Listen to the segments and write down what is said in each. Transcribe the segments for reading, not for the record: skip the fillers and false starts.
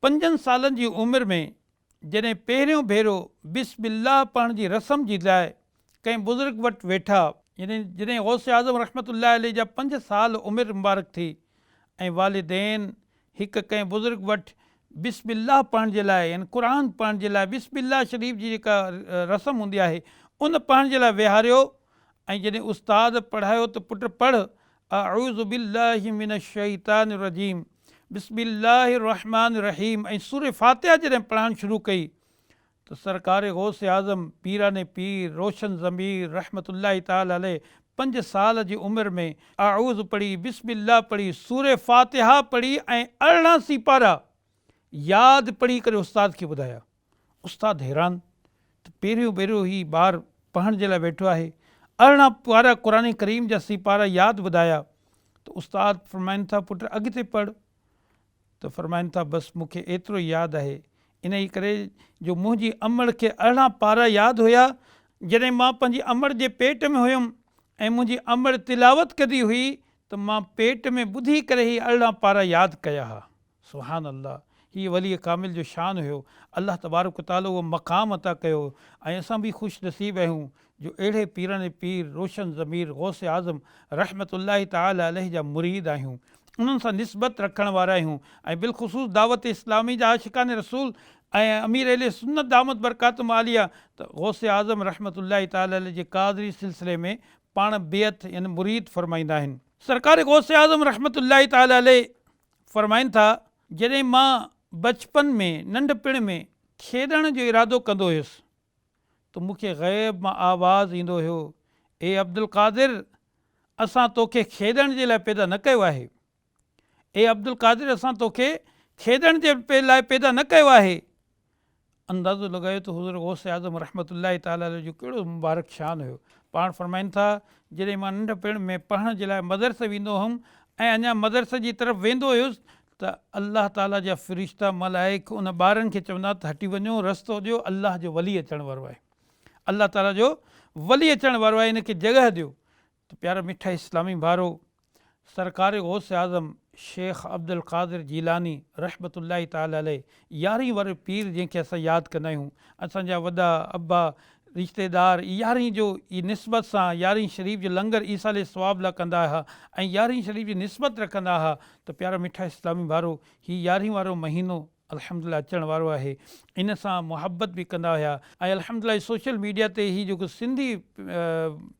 پنجن سالن جي عمر ۾ جڏهن پهريون ڀيرو بسم الله پڙهڻ جي رسم جي لاء ڪنهن بزرگ وٽ ويٺا، يعني جڏهن غوث اعظم رحمة الله عليه جا پنج سال عمر مبارڪ ٿي ۽ والدين هڪ ڪنهن بزرگ وٽ بسم الله پڙهڻ جي لاء يعني قرآن پڙهڻ جي لاء بسم الله شريف جي جيڪا رسم هوندي آهي ان پڙهڻ جي لاء ويهاريو ۽ جڏهن استاد پڙهايو ته پٽ پڙهه، اعوذ بالله من الشيطان الرجيم، بسم الله الرحمٰن الرحيم ۽ سورة فاتحه جڏهن پڙهائڻ شروع ڪئي ته سرڪار غوث اعظم پيران پير روشن ضمير رحمة الله تعالٰي عليه پنج سال جي عمر ۾ اعوذ پڙهي، بسم الله پڙهي، سورة فاتحه پڙهي ۽ 18 سيپارا ياد پڙهي ڪري استاد کي ٻڌايا. استاد حيران ته پهريون ڀيرو هي ٻار پڙهڻ جي لاء ويٺو آهي، 18 پارا قرآن ڪريم جا سيپارا ياد ٻڌايا ته استاد فرمائن ٿا پٽ اڳتي پڙهه ته فرمائن ٿا بس مون کي ايترو ئي ياد آهي انهي ڪري جو منهنجي امڙ کي 18 پارا ياد هيا، جڏهن مان پنهنجي امڙ جي پيٽ ۾ هيم ۽ منهنجي امڙ تلاوت ڪندي هئي ته مان پيٽ ۾ ٻڌي ڪري هي 18 پارا ياد ڪيا ها. سبحان الله هي ولي ڪامل جو شان هيو الله تبارڪ و تعالي اهو مقام عطا ڪيو ۽ اسان به خوش نصيب آهيون جو اهڙي پيران پير روشن ضمير غوث اعظم رحمة الله تعالي عليه جا مريد آهيون انهن سان نسبت رکڻ وارا آهيون ۽ بالخصوص دعوت اسلامي جا عاشقان رسول ۽ امير اهل سنت دامت برڪاتهم عاليه ته غوث اعظم رحمة الله تعالي عليه جي قادري سلسلي ۾ پاڻ بيعت يعني مريد فرمائيندا آهن. سرڪار غوث اعظم رحمة الله تعالي عليه فرمائن ٿا، جڏهن مان بچپن ۾، ننڍپڻ ۾، کيڏڻ جو ارادو ڪندو هيس ته مون کي غيب مان آواز ايندو هيو، اي عبدالقادر! اسان توکي کيڏڻ جي لاء پيدا نه ڪيو آهي. اي عبدالقادر! اسان توکي کيڏڻ جي لاء پيدا نه ڪيو آهي. اندازو لڳايو ته حضور غوث اعظم رحمة الله تعالٰي عليه جو ڪهڙو مبارڪ شان هيو. پاڻ فرمائن ٿا، جڏهن مان ننڍپڻ ۾ پڙهڻ جي لاء مدرسي ويندو هئم ۽ اڃا مدرسي جي طرف ويندو هيس ته الله تعالٰي جا فرشتا، ملائڪ، ان ٻارن کي چوندا ته هٽي وڃو، رستو ڏيو، الله جو ولي اچڻ وارو آهي. الله تعالٰي جو ولي اچڻ وارو آهي، ان کي جڳهه ڏيو. ته پيارا مٺا اسلامي ڀائرو! سرڪار غوث اعظم شيخ عبدالقادر جيلاني رحمة الله تعالٰي عليه يارهين وارو پير جنهن کي اسان ياد ڪندا آهيون، اسان جا وڏا ابا، رشتيدار يارهين جو ئي نسبت سان يارهين شريف جو لنگر ايصال ثواب لا ڪندا ها ۽ يارهين شريف جي نسبت رکندا ها ته پيارا مٺا اسلامي ڀائرو! هي يارهين وارو مهينو الحمدلله اچڻ وارو آهي ان سان محبت به ڪندا هيا ۽ الحمدلله سوشل ميڊيا تي هي جيڪو سنڌي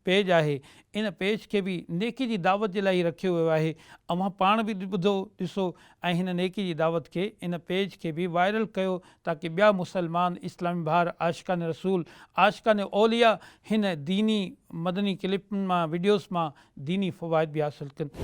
پيج آهي ان پيج کي به نيڪي جي دعوت جي لاء ئي رکيو ويو آهي اوهان پاڻ به ٻڌو ڏسو ۽ هن نيڪي جي دعوت کي ان پيج کي به وائرل ڪيو تاڪه ٻيا مسلمان اسلامي ڀائر عاشقان رسول عاشقان اولياء هن ديني مدني ڪلپن مان وڊيوز مان ديني فوائد به حاصل ڪن.